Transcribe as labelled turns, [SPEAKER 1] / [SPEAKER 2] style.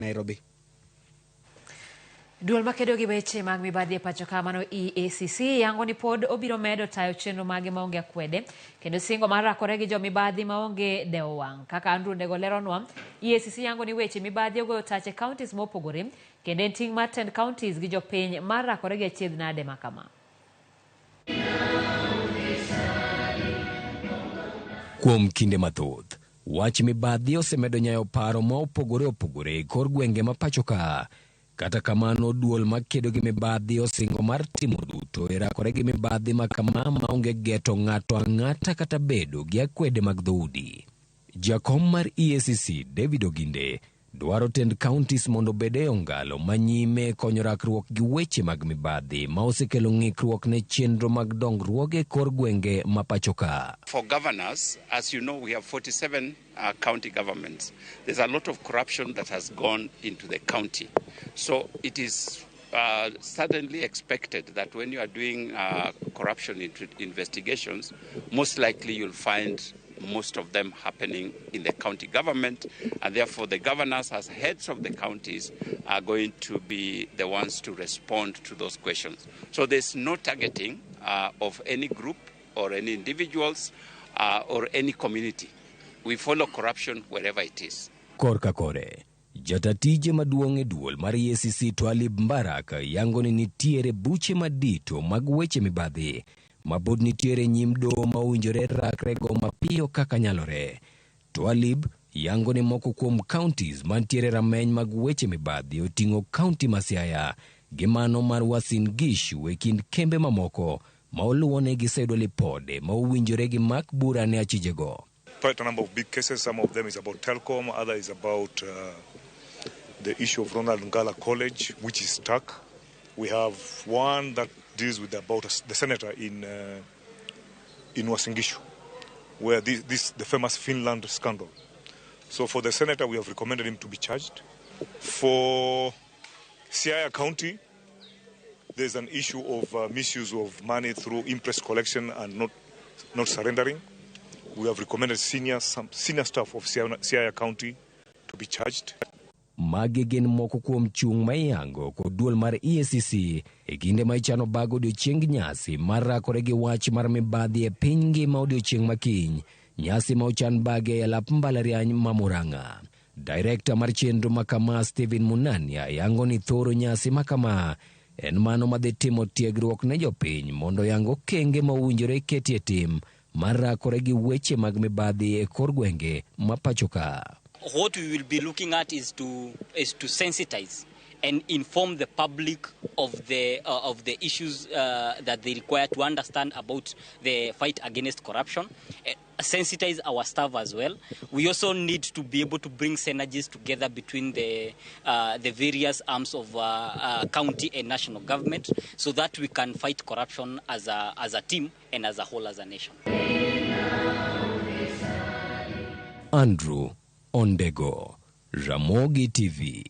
[SPEAKER 1] Nairobi.
[SPEAKER 2] Duol makedo gi weche mag mibadhi e pacho ka mano EACC yango ni pod obiro medo tayo chenro mage maonge akwede kendo singo mar rakore gi jomibadhi maonge dewo wang'. Kaka Andrew Ndego leronwa, EACC yango ni weche mibadhi ogoyo tach e counties mopogore kendo en ting' mar tend counties gi jopiny mar rakore gi achiedh nade ma kama.
[SPEAKER 3] Kuom kinde mathoth, wach mibadhi osemedo nyayo paro ma opogore opogore e kor gwenge ma pacho ka. Kata kamano, duol makedo gi mibadhi osingo mar timo duto e rakore gi mibadhi ma kama maonge geto ng'ato ang'ata kata bedo gi akwede mag dhoudi. Jakom mar EACC David Oginde dwaro tend counties mondo obed e ongalo ma nyime konyo rakruok gi weche mag mibadhi ma osekelo ng'ikruok ne chenro mag dongruoge e kor gwenge ma pacho ka.
[SPEAKER 4] For governors, as you know, we have 47 county governments. There's a lot of corruption that has gone into the county. So it is certainly expected that when you are doing corruption investigations, most likely you'll find most of them happening in the county government, and therefore the governors as heads of the counties are going to be the ones to respond to those questions. So there's no targeting of any group or any individuals or any community. We follow corruption wherever it is.
[SPEAKER 3] Korka kore, jata tije maduong' e duol mar EACC Twalib Mbarak yango ni nitiere buche madito mag weche mibadhi ma pod nitiere nyim doho ma owinjore rakrego mapiyo kaka nyalore. Twalib yango ni moko kuom counties mantiere rameny mag weche mibadhi oting'o county ma Siaya gi mano mar Uasin Gishu e kind kembe mamoko ma oluwo ni giseyudo lipode ma owinjore gi mak bura ne achijego.
[SPEAKER 5] Quite a number of big cases. Some of them is about Telkom, other is about the issue of Ronald Ngala College, which is stuck. We have one that deals with about the senator in Uasin Gishu, where this the famous Finland scandal. So for the senator, we have recommended him to be charged. For Siaya County, there's an issue of misuse of money through imprest collection and not surrendering. We have recommended some senior staff of Siaya County to be charged.
[SPEAKER 3] Magi gin moko kuom chung' ma iyango kod duol mar EACC e kinde ma ichano bago odiochieng nyasi mar rakore gi wach mar mibadhi e piny ngima odiochieng' makiny. Nyasi ma ochan bage e alap mbalariany ma Murang'a. Director mar chenro ma kama Stephen Munania yango ni thoro nyasi ma kama en mano madhi timo tiegruok ne jopiny mondo yang okenge ma owinjore ketie tim mar rakore gi weche mag mibadhi e kor gwenge ma pacho ka.
[SPEAKER 6] What we will be looking at is to sensitize and inform the public of the issues that they require to understand about the fight against corruption. Sensitize our staff as well. We also need to be able to bring synergies together between the various arms of county and national government, so that we can fight corruption as a team and as a whole as a nation.
[SPEAKER 3] Andrew Ondego, Ramogi TV.